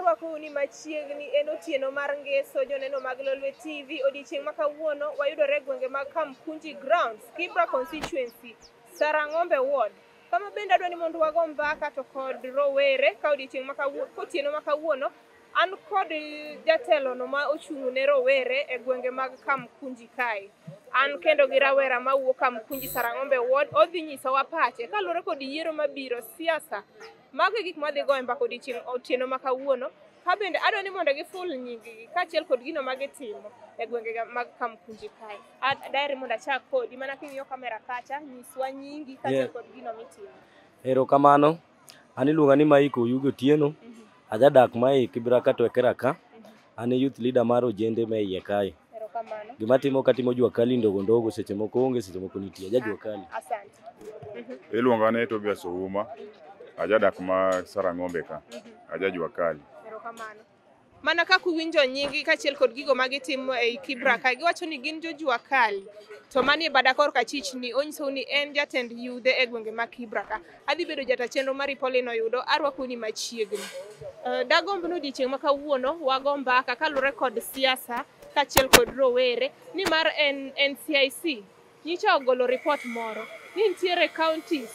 Arwakou ni machiegni en otieno mar ngeso joneno mag Lolwe TV. Odiochieng' ma kawuono wayudore e gwenge mag Kamkunji Grounds, Kibra Constituency, Sarang'ombe Ward. Kama bende adwa ni mondo wago mbaka to kod rowere ka odiochieng' ma kawuono, kotieno ma kawuono an kod jatelo no ma ochung' ne rowere e gwenge mag Kamkunji kae. An kendo gi rawera mawuok Kamkunji Sarang'ombe Ward, odhi nyisowa pache kaluwore kod yiero mabiro, siasa. Mago e gik madhi goyo mbaka odiochieng' otieno ma kawuono. Ka bende adwa ni mondo giful nying-gi kaachiel kod gino ma gitimo e gwenge mag Kamkunji kae. Daher mondo achak kodi mana king'iyo kamera kacha, nyiswa nyingi kaachiel kod gino mitimo. Erokamano. An iluonga ni Mike Oyugi Otieno. Ajadak mae Kibra Katwekera ka. An e youth leader mar ojende ma iye kae. Erokamano. Gima timo katimo jua kali ndogo ndogo, seche moko onge, seche moko nitie. Aja jua kali. Asante. Iluonga ni Tobias Ouma, ajadak ma Sarang'ombe ka, aja jua kali. Erokamano. Mana kaka uwinjo nying-gi kaachiel kod gigo ma gitimo ei Kibra kae, giwacho ni gin jo jua kali. To manie bada korka achich ni onyisou ni en jatend yudhe e gwenge mag Kibra ka. Adhi bedo jata chenro mari Pauline Oyudo, arwakou ni machiegni. Dagomb ni odiochieng' ma kawuono wago mbaka kaluwore kod siasa kaachiel kod rowere, nimar en NCIC nyicha ogolo report moro ni nitiere counties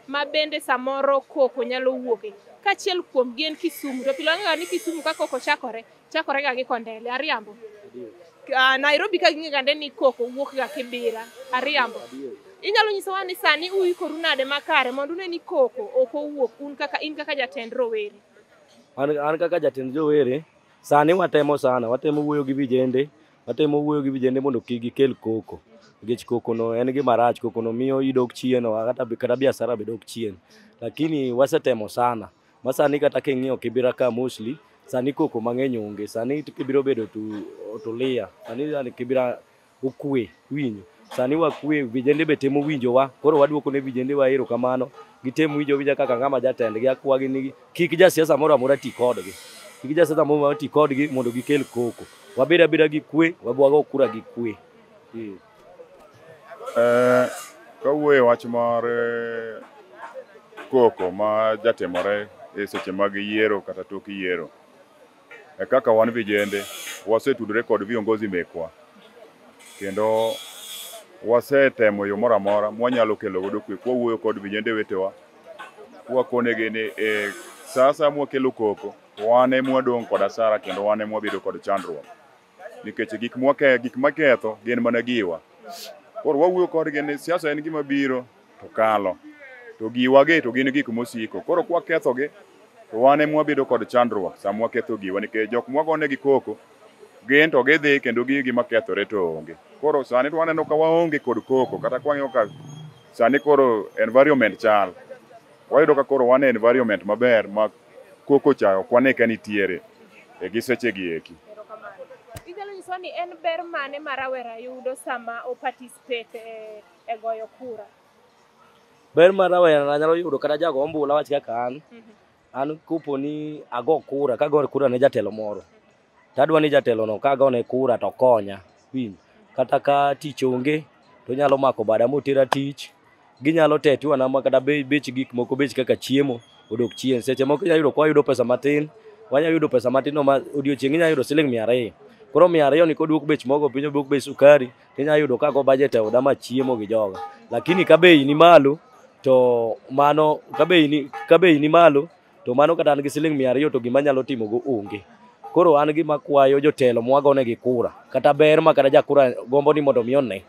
ma bende samoro koko nyalo wuoke. Kaachiel kuom gi en Kisumu, to pile wang'eyo ni Kisumu ka koko chakore, chakore ga gi Kondele, ariambo. Nairobi ka ging'e gande ni koko wuok ga Kibira, ariambo. Inyalo nyisowa ni sani uikoru nade makare mondo une ni koko ok owuok un kaka in kaka jatend rowere? An kaka jatend jowere, sani watemo sana, watemo wuoyo gi vijende, watemo wuoyo gi vijende mondo kik gikel koko. Nikech koko no en gima rach, koko no miyo idok chien, kata biashara be dok chien. Lakini wasetemo sana. Ma sani kata king'iyo Kibra ka mostly, sani koko mang'eny onge. Sani Kibra obedo tulia. Sani yani Kibra okwe, winjo. Sani wakwe, vijende be temo winjowa. Koro waduoko ne vijende wa erokamano. Gitem winjo winja kaka ng'ama jatendgi, akwagi ni kik jasiasa moro amora ti kodgi. Kik jasiasa moro amora ti kodgi mondo gikel koko. Wabed abeda gi kwe, wago kura gi kwe. Kawuoyo e wach mar koko ma jatimore e seche mag yiero kata tok yiero, e kaka wan vijende wasetudore kod viongozi mekwa kendo wasetemo yo moro amora mwanyalo kelo godo kwe kwawuoyo kod vijende wetewa, kwakonegi ni sa asaya mwakelo koko to wan ema wadong' kod asara kendo wan ema wabedo kod chandruok nikech gik maketho gin mana giwa. Koro wawuoyo kodgi ni siasa en gima biro to kalo, to giwagi to gin gik mosiko. Koro kwakethogi to wan ema wabedo kod chandruok sama waketho giwa nikech jok mwagonegi koko gin to gidhi kendo gigi makethore to onge. Koro sani to waneno ka waonge kod koko, kata kwang'iyo ka sani koro environment chal, wayudo ka koro wan e environment maber ma koko cha ok wane ka nitiere e gi seche gi eki. Inyalo nyisowa ni en ber mane ma rawera yudo sama o participate e goyo kura? Ber ma rawera nyalo yudo kata jago ombulu awach kaka an, an kopo ni ago kura, kago kura ne jatelo moro, tadwa ni jatelo no kagone kura to konya, winjo. Kata ka tich onge, to onyalo mako bada motera tich. Ginyalo tetwa na ma kata bech gik moko, bech kaka chiemo odok chien. Seche moko inyalo yudo kwa wayudo pesa matin, wanyalo yudo pesa matin no ma odiochieng' inyalo yudo siling 200. Koro 200 ni koduok bech mogo piny, oduok bech sukari, tinyalo yudo ka go budget e oda ma chiemo gi joga. Lakini ka bei ni malo, to mano ka bei ni malo, to mano kata an gi siling 200 to gima anyalo timo go onge. Koro an gima kwayo jotelo mwagonegi kura, kata ber ma kata jakura gombo ni mondo mi one,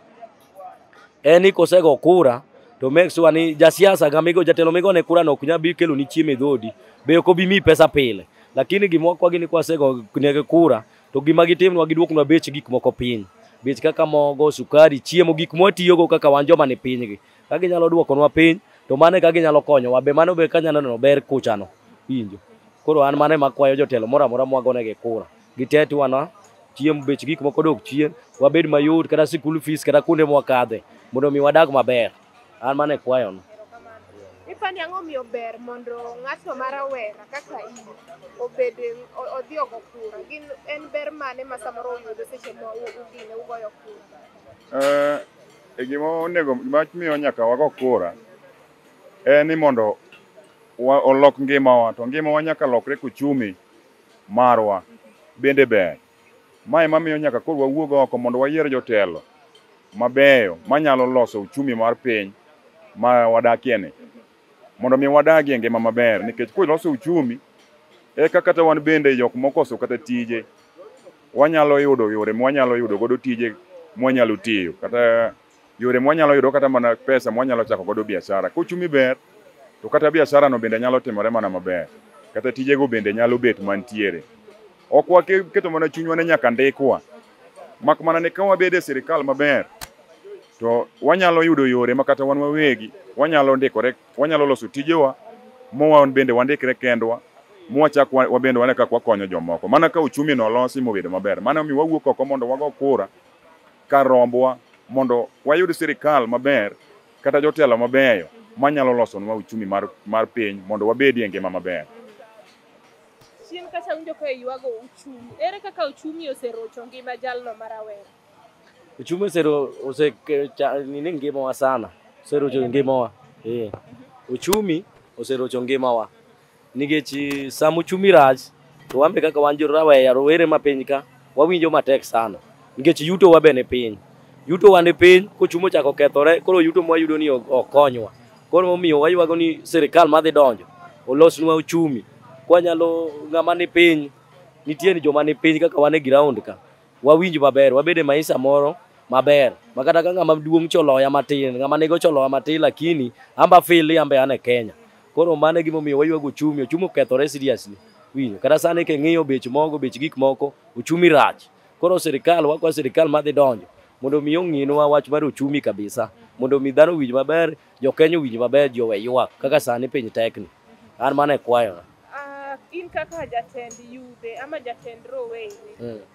en ni kosego kura to make sure ni jasiasa ng'ama jatelo migone kura no ok nyal bi keloni chiemo e dhodi, be ok obi miyi pesa pile. Lakini gima wakwagi ni kwasego negi kura to gima gitimnwa giduoknwa bech gik moko piny. Bech kaka mogo, sukari, chiemo, gik mwatiyogo kaka wan joma ni pinygi. Ka ginyalo duokonwa piny to mano e kaka ginyalo konyowa, be mano be kanyalo neno ber kuchano, winjo. Koro an mano ema akwayo jotelo moro amora mwagonegi kura. Gitetwa na, chiemo bech gik moko dok chien, wabed mayot kata school fees kata kuonde mwakadhe mondo mi wadag maber. An mano e kwayona. Ipani ang'o miyo ber mondo ng'ato ma rawera kaka in obed odhi ogo kura? Gin en ber mane ma samoro uyudo seche ma ugine ugoyo kura? Gima onego, gima miyo nyaka wago kura en ni mondo olok ngimawa, to ngimawa nyaka lokre kuchumi marwa bende ber. Mae mamiyo nyaka koro wawuog oko mondo wayier jotelo mabeyo manyalo loso uchumi mar piny ma wadakie ni, mondo mi wadagie e ngima maber, nikech koloso uchumi eka kata wan bende jok mokoso kata tije wanyalo yudo yore mwanyalo yudo godo tije mwanyalo tiyo, kata yore mwanyalo yudo kata mana pesa mwanyalo chako godo biashara. Ka uchumi ber to kata biashara no bende nyalo timore mana maber, kata tijego bende nyalo bet mantiere. Ok waketo mana chunywa ni nyaka ndikwa, mak mana ni ka wabedo e sirikal maber to wanyalo yudo yore ma kata wan wawegi wanyalo ndikore, wanyalo loso tijewa ma wan bende wandikre kendwa, mwachak wabende wane kaka wakonyo jomoko. Mana ka uchumi no olosi mobedo maber. Mano omiyo wawuok oko mondo wago kura kar rombwa mondo wayud sirikal maber kata jotelo mabeyo manyalo losonwa uchumi mar piny mondo wabedie e ngima maber. Chien kacha winjo ka iywago uchumi. Ere kaka uchumi oserocho ngima jalno ma rawera? Uchumi ose nini ngimawa sana, oserocho ngimawa. Eh. Uchumi oserocho ngimawa. Nikech sama uchumi rach, to wan be kaka wan jo rawera, rowere ma piny ka, wawinjo matek sana. Nikech yuto wa be ni piny. Yuto wa ni piny, kochumo ochako kethore, koro yuto mwayudo ni ok konywa. Koro momiyo waywago ni sirikal madhi donjo, olosnwa uchumi. Kwanyalo ng'ama ni piny, nitie ni joma ni piny kaka wan e ground ka, wawinj maber, wabed e maisha moro maber. Ma kata ka ng'ama duong' cha oloya matin, ng'ama nigo cha oloya matin, lakini amba feel ni ambe an e Kenya. Koro mano e gimomiyo waywago uchumi, uchumi okethore seriously. Winjo, kata sani king'iyo bech mogo, bech gik moko, uchumi rach. Koro sirikal, wakwayo sirikal madhi donjo mondo mi ong'inwa wach mar uchumi kabisa, mondo mi dhano owinj maber, jo Kenya owinj maber, ji owe ywak kaka sani piny tekni. An mano e kwayona. In kaka jatend yudhe ama jatend rowere,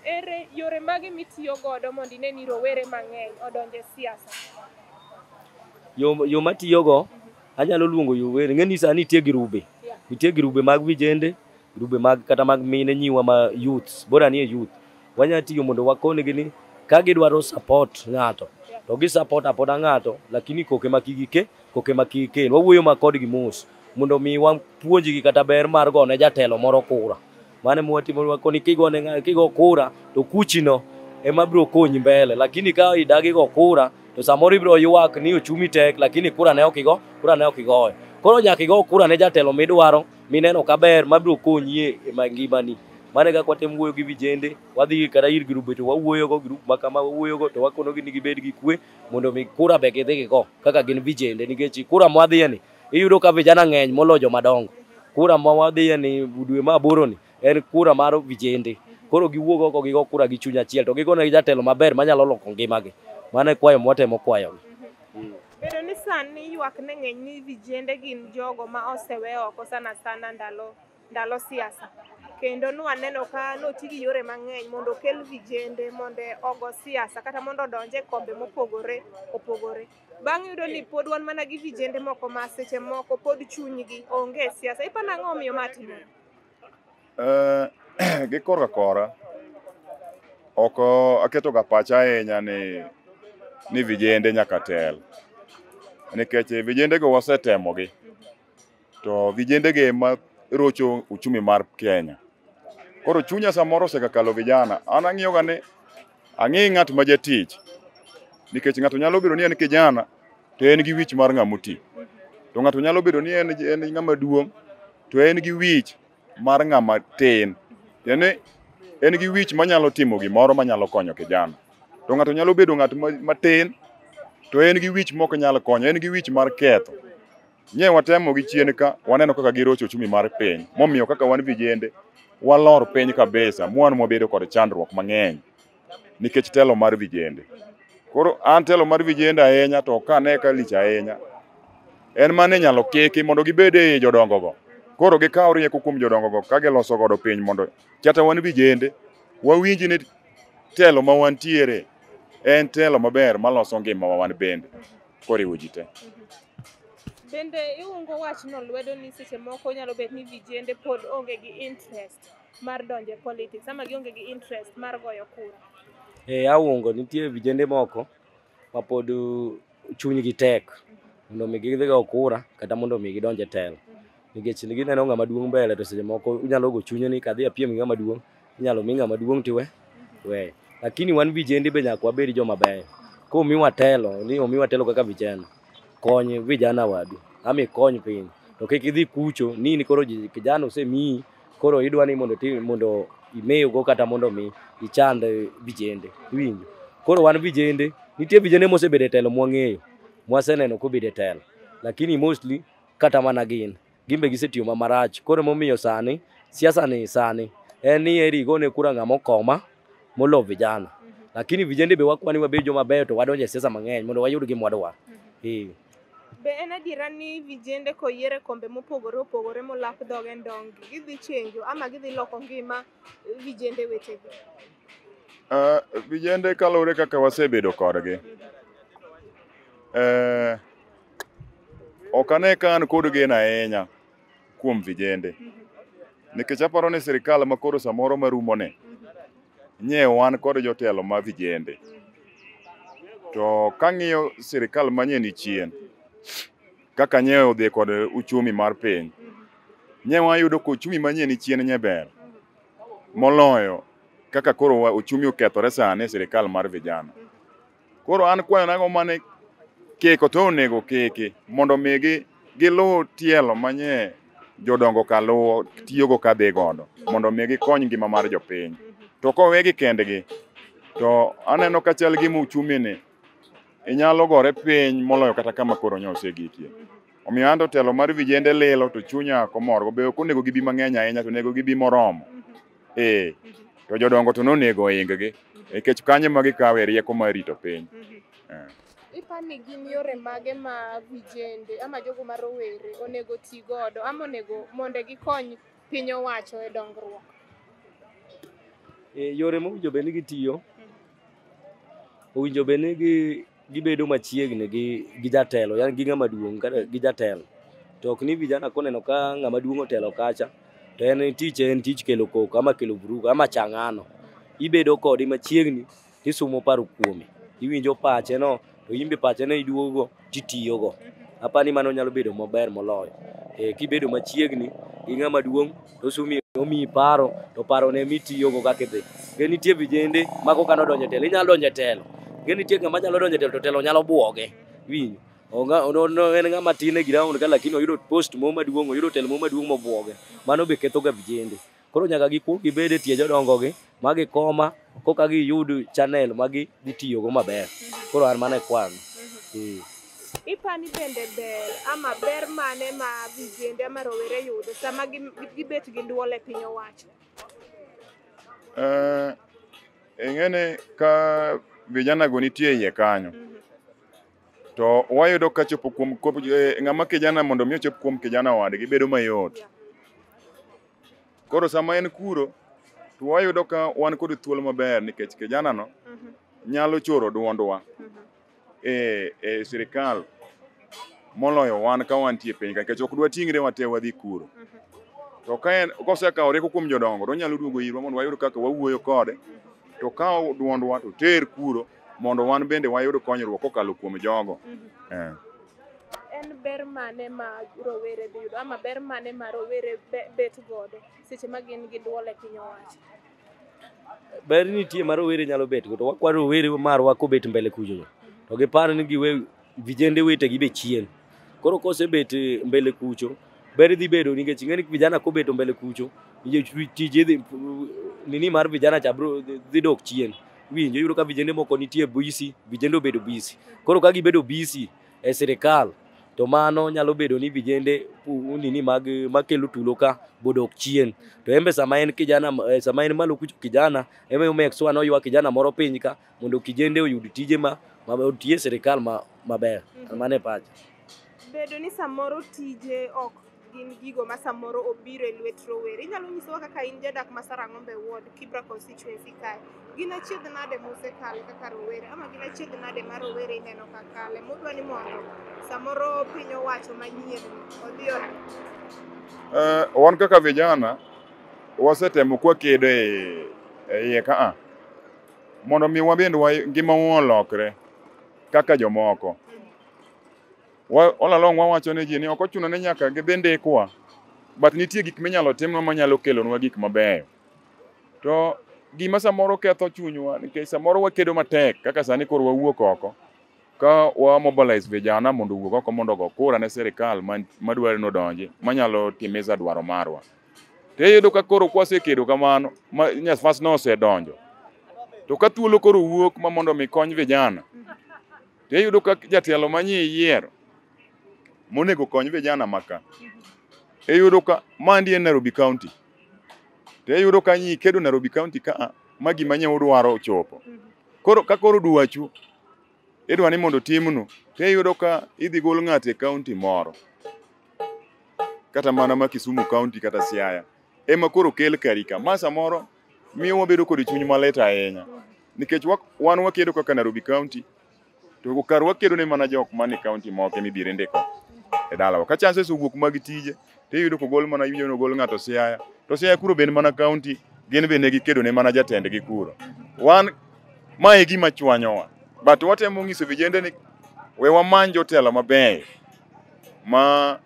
ere yore mage mitiyo godo mondo ine ni rowere mang'eny odonje siasa? Yo matiyogo, anyalo luongo yowere. Ing'e ni sani nitie girube. Nitie girube mag vijende, girube mag kata mag mine nyiwa ma youths, bora ni e youth. Wanyalo tiyo mondo wakonegi ni ka gidwaro support ng'ato, to gi support apoda ng'ato, lakini koke ma kik koke ma kik kel. Wawuoyo ma kodgi mos mondo mi wapuonjgi kata ber mar gone jatelo moro kura. Mano ema watimo wakoni kigone kigo kura to kuchino ema biro konyi mbele, lakini ka idagi go kura to samoro ibiro ywak ni uchumi tek, lakini kura ne ok igo, kura ne ok igoyo. Koro nyaka igo kura ne jatelo midwaro, mineno kaber mabiro konyi e ngimani. Mano e kaka watemo wuoyo gi vijende, wadhi kata ir grube to wawuoyo go, grup ma kama wawuoyo go to wakonogi ni gibed gi kwe mondo mi kura be gidhi gigo kaka gin vijende, nikech kura mwadhiye ni iyudo ka vijana ng'eny moloyo joma dongo. Kura ma wadhiye ni dwe mar aboro ni en kura mar vijende. Koro giwuog oko gigo kura gi chuny achiel to gigone jatelo maber manyalo loko ngimagi. Mano e kwayo mwatemo kwayogi. Bedo ni sani ywak ne ng'eny ni vijende gin jogo ma osewe oko sana sana ndalo siasa. Kendo nwaneno ka noti gi yore mang'eny mondo okel vijende mondo ogo siasa kata mondo odonje kombe mopogore opogore. Bang' yudo ni pod wan mana gi vijende moko ma seche moko pod chunygi onge e siasa. Iparo nang'o omiyo ma timore? Gi korka kora, ok aketo ga pacha ahinya ni vijende nyaka tel. Nikech vijende go wasetemogi, to vijende gi ema rocho uchumi mar Kenya. Koro chunya samoro osekakalo vijana. An ang'iyo ga ni ang'i ng'at ma jatich. Nikech ng'ato nyalo bedo ni en kijana to en gi wich mar ng'ama oti. To ng'ato nyalo bedo ni en ng'ama duong' to en gi wich mar ng'ama tin. Tiende en gi wich manyalo timo gimoro manyalo konyo kijana. To ng'ato nyalo bedo ng'at matin to en gi wich mok nyal konyo, en gi wich mar ketho. Nye watemo gi chien ka waneno kaka girocho uchumi mar piny. Momiyo kaka wan vijende walor piny kabisa mwan mwabedo kod chandruok mang'eny nikech telo mar vijende. Koro an telo mar vijende ahinya to ok ane ka lich ahinya. En mana inyalo kiki mondo gibed ei jodongo go. Koro gikaw rieko kuom jodongo go ka giloso godo piny mondo kata wan vijende wawinj ni telo ma wantiere en telo maber maloso ngimawa wan bende koriwo ji te. Bende iungo wachno lwedo ni seche moko nyalo bet ni vijende pod onge gi interest mar donjo e politics ama gionge gi interest mar goyo kura? Eh, aungo nitie vijende moko ma pod chunygi tek mondo mi gidhi go kura kata mondo mi gidonj e telo. Nikech gineno ng'ama duong' mbele to seche moko inyalo go chunye ni kadhi apiem gi ng'ama duong', inyalo mi ng'ama duong' tiwe weyo. Lakini wan vijende be nyaka wabed joma beyo. Komiwa telo, ni omiwa telo kaka vijana, kony vijana wadu, ama ikony piny. To kik idhi kucho ni in koro kijana osemiyi, koro idwa ni mondo mondo imewgo kata mondo mi ichand vijende. Iwinjo? Koro wan vijende, nitie vijende mosebedo e telo mwang'eyo, mwaseneno kobedo e telo. Lakini mostly kata mana gin be gisetiyo ma marach. Koro emomiyo sani, siasa ni sani, en ni heri igone kura ng'ama okoma molo vijana. Lakini vijende be wakwa ni wabed joma beyo to wadonjo e siasa mang'eny mondo wayud gima wadwaro. Be en adiera ni vijende koyier e kombe mopogore opogore molap dhoge ndong' gidhi chenjo ama gidhi loko ngima vijende wetegi? Vijende kaluwore kaka wasebedo kodgi. Ok ane ka an kod geno ahinya kuom vijende. Nikech aparo ni sirikal ma koro samoro marumo ni, nye wan kod jotelo ma vijende. To kang'iyo sirikal manyien ni chien, kaka nye odhi kod uchumi mar piny, nye wayudo ka uchumi manyien ni chien nye ber moloyo kaka koro uchumi okethore sani e sirikal mar vijana. Koro an kwayo mane keko to onego keki mondo mi giluw tielo manye jodongo ka luwo tiyogo kadhi godo mondo mi gikony ngima mar jopiny. To kowegi kendgi to aneno ka chal gima uchumi ni inyalo gore piny moloyo kata kama koro nyo osegikie. Omiyo an to telo mar vijende lilo to chunya ok omorgo. Be ok onego gibi mang'eny ahinya to onego gibi moromo. To jodongo to nonego oing gi nikech kanyo ema gikawe rieko mar rito piny. Ipani gin yore mage ma vijende ama jogo ma rowere onego ti godo ama onego mondo gikony piny owacho e dongruok? Yore mowinjo bed ni gitiyo, owinjo bed ni gibedo machiegni gi jatelo, yani gi ng'ama duong' kata gi jatelo. To ok ni vijana koneno ka ng'ama duong' otelo kacha, to en tich kelo koko ama kelo vurugu ama chang'ano. Ibedo kode machiegni tisumo paro kuome, iwinjo pache no, to in be pache no iduogo titiyogo. Apani mano nyalo bedo maber moloyo. Kibedo machiegni gi ng'ama duong' to osumi omiyi paro to paro ne mitiyogo kaka idhi. Nikech nitie vijende ma koka nodonjo e telo, inyalo donjo e telo. Nikech nitie ng'ama nyalo donjo e telo to telo nyalo buoge. Iwinjo? En ng'ama tin e ground ka lakini oyudo post moro maduong', oyudo telo moro maduong' mobuoge. Mano be ketho ga vijende. Koro nyaka gikuong gibed e tie jodongo gi ma gikoma koka giyud channel ma gidhi tiyogo maber. Koro an mano e kwana. Ipani bende ber ama ber mane ma vijende ama rowere yudo sama gibet gi duol e piny owacho? Ing'eni ka vijana go nitie iye kanyo, to wayudo ka chopo kuom ng'ama kijana mondo mi ochop kuom kijana wadgi bedo mayot. Koro sama en kuro to wayudo ka wan kod thuolo maber nikech kijana no nyalo choro duondwa e sirikal moloyo wan ka wantie piny ka nikech ok dwa ting're wate wadhi kuro. To ka en kosekawo rieko kuom jodongo to onyalo duogo irwa mondo wayud kaka wawuoyo kode, to kawo duondwa to ter kuro mondo wan bende wayud konyruok kokalo kuom jogo. En ber mane ma rowere dhi yudo ama ber mane ma rowere bet godo seche ma gin gi duol e piny owacho? Ber nitie ma rowere nyalo bet go to wakwa rowere marwa kobet mbele kucho to gipar ni giwe vijende wetegi be chien. Koro kosebet mbele kucho, ber dhi bedo nikech ing'e ni vijana kobeto mbele kucho, tije dhi nini mar vijana cha bro dhi dok chien. Winjo iyudo ka vijende moko nitie busy, vijende obedo busy. Koro ka gibedo busy e sirikal, to mano nyalo bedo ni vijende nini mag makelo tulo ka bodok chien. To embe sama en kijana, sama en malo kucho kijana, ema omek swa noywa kijana moro piny ka mondo kijende oyud tije ma otiye sirikal maber. Mano e pacha. Bedo ni samoro tije ok gin gigo ma samoro obiro e lwet rowere. Inyalo nyisowa kaka in jadak ma Sarang'ombe Ward, Kibra constituency kae. Gin achiedh nade mosekale kaka rowere ama gin achiedh nade ma rowere ineno ka kale mudwa ni mondo samoro piny owacho manyien odhi one? Wan kaka vijana wasetemo kwakedo e iye ka mondo mi wabend ngimawa olokre kaka jomoko. All along wawacho ne ji ni ok ochuno ni nyaka gidhi ndikwa But nitie gik minyalo timnwa manyalo kelonwa gik mabeyo. To gima samoro ketho chunywa nikech samoro wakedo matek kaka sani koro wawuok oko ka wa mobilize vijana mondo owuog oko mondo ogo kura ne sirikal madwaro ni odonji manyalo timiza dwaro marwa. To iyudo ka koro kwasekedo kamano ma nafas no osedonjo. To ka thuolo koro wuok ma mondo mi kony vijana, to iyudo ka jatelo manye iyiero monego kony vijana maka, iyudo ka mandi en Nairobi County. To iyudo ka nyi kedo Nairobi County ka ma gima nye udwaro ochopo. Koro ka koro dwachu idwa ni mondo timnu, to iyudo ka idhi gol ng'ato e county moro kata mana ma Kisumu County kata Siaya ema koro kel kari ka. Ma samoro miyo wabedo kod chuny malit ahinya nikech wan wakedo kaka Nairobi County to kar wakedo ne mana jok man e county moko emibiro indiko e dalawa. Ka chances owuok mag tije to iyudo kogol mana iwinjo ni ogol ng'ato Siaya, to Siaya kuro be en mana county, gin be ne gikedo ne mana jatendgi kuro. Wan ma e gima chwanyowa. But watemo nyiso vijende ni we wamany jotelo mabeyo ma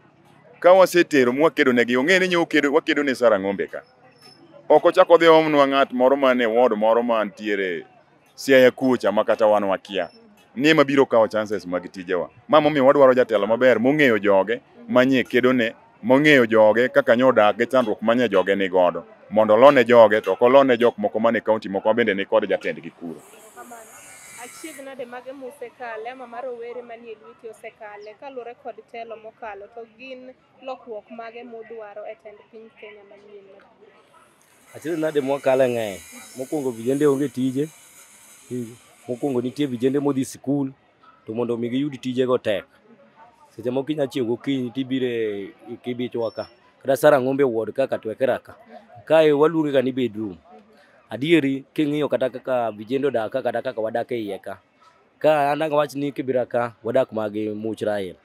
ka wasetero mwakedo negi ong'e ni nyo wakedo ne Sarah Ng'ombe ka. Ok ochak odhi omnwa ng'at moro man e ward moro mantiere Siaya kucha ma kata wan wakia. Ni ema biro kawo chances mag tijewa. Ma momiyo wadwaro jatelo maber mong'eyo joge manye kedone, mong'eyo joge kaka nyo odak gi chandruok manye joge ni godo. Mondo olone joge to ok olone jok moko man e county moko ma bende ni kod jatendgi kuro. Achiedh nade mage musekale ama mar rowere manie lweti osekale kaluwore kod telo mokalo, to gin lokruok mage mudwaro e tend piny Kenya manyien mabiro? Achiedh nade mwakale ng'eny. Mokwongo vijende onge tije. Mokwongo nitie vijende modhi sikul to mondo mi giyud tijego tek. Seche moko inya chiew gokinyi tibiro e Kibichwa ka kata Sarah Ng'ombe ward ka Katwekera ka. Kae waluonge ga ni bedroom. Adieri king'iyo kata kaka vijende odak ka kata kaka wadak e iye ka. Ka an ang' awach ni Kibra ka wadak ma gi much Raila.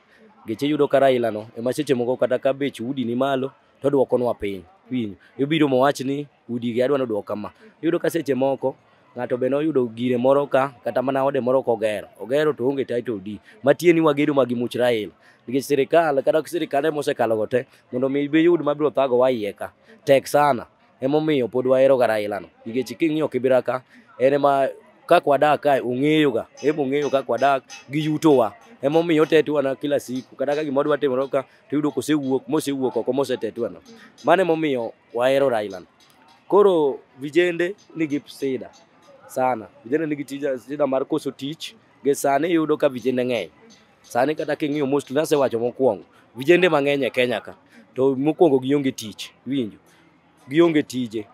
Nikech iyudo ka Raila no ema seche moko kata ka bech udi ni malo to oduokonwa piny. Iwinjo? Ibiro mowach ni udi gi adwa ni oduok kama. Iyudo ka seche moko ng'ato be noyudo gire moro ka kata mana ode moro kogero. Ogero to oonge title deed. Matieni wagedo ma gi much Raila. Nikech sirikal kata sirikande mosekalo go te mondo mi ibiyud mabiro thagowa iye ka tek sana. Emomiyo pod wahero ga Raila no. Nikech king'iyo Kibra ka en ema kaka wadak kae ong'eyo ga. Ema ong'eyo kaka wadak gi yutowa. Emomiyo otetwa na kila siku. Kata ka gima dwa timore ka to iyudo kosewuok mosewuok oko mosetetwa no. Mano emomiyo wahero Raila no. Koro vijende nigi shida sana. Vijende nigi shida mar koso tich. Gi sani iyudo ka vijende ng'eny. Sani kata king'iyo mostly nasewacho mokwongo, vijende mang'eny e Kenya ka to mokwongo gionge tich, iwinjo? Gionge tije.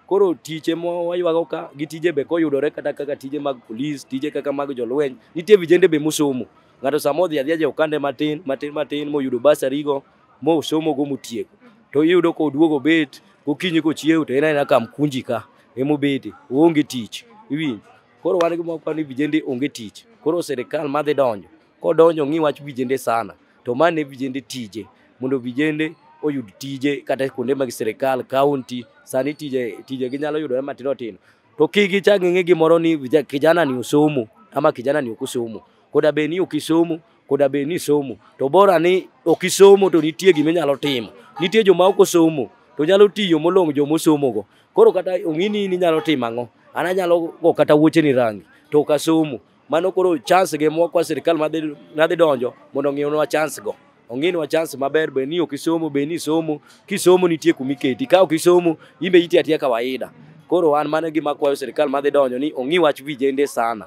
Koro tich ema waywago ka gi tije be koyudore kata kaka tije mag polis, tije kaka mag jolweny. Nitie vijende be mosomo. Ng'ato sama odhi adhiya e okande matin matin matin moyudo bursary go mosomo go motieko. To iyudo koduogo obet gokinyi kochiew to en aena kamkunji ka emobete oonge tich, iwinjo? Koro wan gima waparo ni vijende onge tich. Koro sirikal madhi donjo, kodonjo ong'i wach vijende sana to mane vijende tije mondo vijende oyud tije kata kuonde mag sirikal, county, sani tije ginyalo yudore matindo tindo. To kik gichak ging'i gimoro ni kijana ni osomo ama kijana ni ok osomo. Koda bed ni ok isomo, koda bed ni isomo, to bora ni ok isomo to nitie gima inyalo timo. Nitie joma ok osomo to nyalo tiyo molong'o joma osomo go. Koro kata ong'i ni in inyalo timo ang'o. An anyalo go kata wuocheni rangi to ok asomo. Mano koro chance ge mwa sirikal madhi donjo mondo ong'iwnwa chance go. Ong'inwa chance maber bed ni ok isomo, bed ni isomo. Kisomo nitie kumiketi, ka ok isomo in be itiyo atiya kawaida. Koro an mano e gima akwayo sirikal madhi donjo ni ong'i wach vijende sana.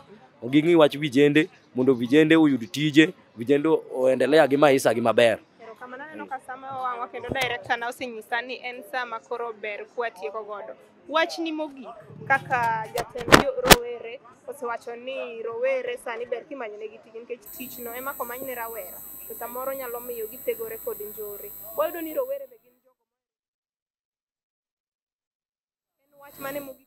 Ging'i wach vijende mondo vijende oyud tije, vijende oendelea gi maisha gi maber. Erokamano, aneno ka sama owang'wa kendo director na osenyisa ni en sama koro ber kwatieko godo. Wachni mogik kaka jatend rowere osewacho ni rowere sani ber kimanyonegi tich nikech tich no ema komany ne rawera to samoro nyalo miyo githegore kod njore. Wayudo ni rowere be gin jogo en wach mane mogik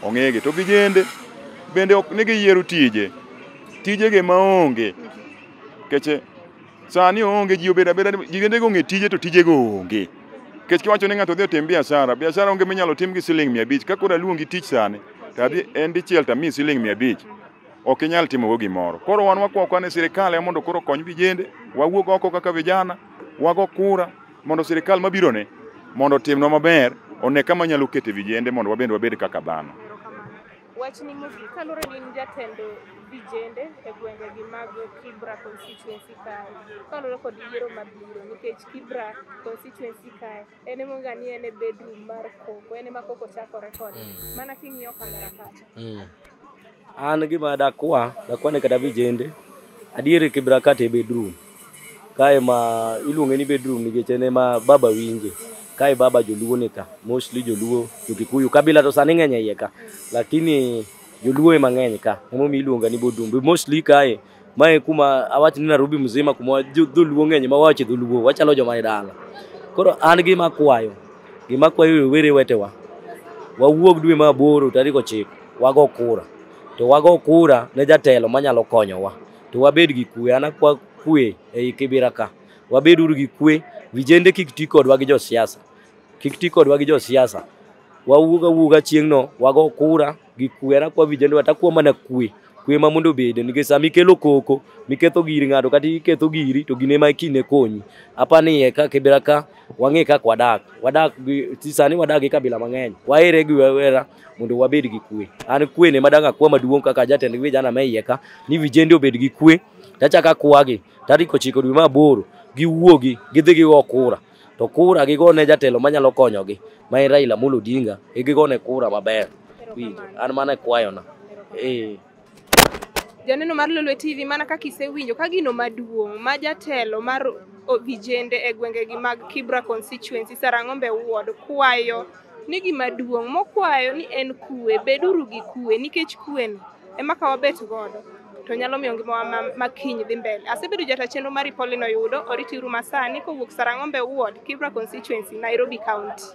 ong'egi. To vijende bende ok ni giyiero tije, tijege maonge. Nikech sani oonge ji obedo abeda vijende go ong'e tije to tijego onge. Nikech kiwacho ni ng'ato dhi otim biashara, biashara onge minyalo tim gi siling 500. Ka koro aluongi tich sani, to adhi en dichiel to amiyi siling 500. Ok inyal timogo gimoro. Koro wan wakwa ne sirikal ema mondo koro okony vijende, wawuog oko kaka vijana, wago kura mondo sirikal mabiro ne mondo otimnwa maber, one kama nyalo kete vijende mondo wabende wabed kaka dhano. Wachni mogik, kaluwore ni in jatend vijende e gwengegi mag Kibra constituency kae, kaluwore kod yiero mabiro, nikech Kibra constituency kae en ema ni en e bedroom mar koko, en ema koko chakore kode. Mana king'iyo kamera kacha. An gima dakwa ne kata vijende, adier Kibra ka to e bedroom. Kae ma iluonge ni bedroom nikech en ema baba winje. Kae baba joluo ni ka, mostly joluo, jokikuyu, kabila to sani ng'eny e iye ka. Lakini joluo ema ng'eny ka, emomiyo iluonga ni bedroom. Mostly kae, mae kuma awach ni Nairobi mzima kuma dholuo ng'eny ma wawache dholuo, wachalo joma ni dala. Koro an gima akwayo rowere wetewa, wawuog dwe mar 8 tarik 9, wago kura. To wago kura ne jatelo manyalo konyowa. To wabed gi kwe, an akwa kwe ei Kibra ka. Wabed uru gi kwe, vijende kik ti kodwa gi josiasa. Kik ti kodwa gi josiasa. Wawuog awuoga chieng'no, wago kura gi kwe. An akwa vijende wa takwa mana kwe. Kwe ma mondo obede, nikech sama ikelo koko, miketho gir ng'ato kata iketho giri, to gine ma kine konyi. Apa ni iye ka Kibra ka, wang'e kaka wadak. Wadak gi, sani wadak gi kabila mang'eny. Wahere gi wawera mondo wabed gi kwe. An kwe ne madang' akwa maduong' kaka jatend vijana ma iye ka, ni vijende obed gi kwe. Tachako akwagi, tarik 9 dwe mar 8, giwuogi, gidhi gigo kura. To kura gigone jatelo manyalo konyogi, ma en Raila Amolo Odinga, e gigone kura maber. Winjo, an mano e kwayona. Janeno mar Lolwe TV, mana kaka isewinjo ka gino maduong' ma jatelo mar vijende e gwengegi mag Kibra constituency Sarang'ombe ward kwayo ni gima duong' mokwayo ni en kwe, beduru gi kwe nikech kwe no ema ka wabet godo to nyalo miyo ngimawa ma kiny dhi mbele. Asebedo jata chenro mari Pauline Oyudo, oriti uru masani kowuok Sarang'ombe ward, Kibra constituency, Nairobi County.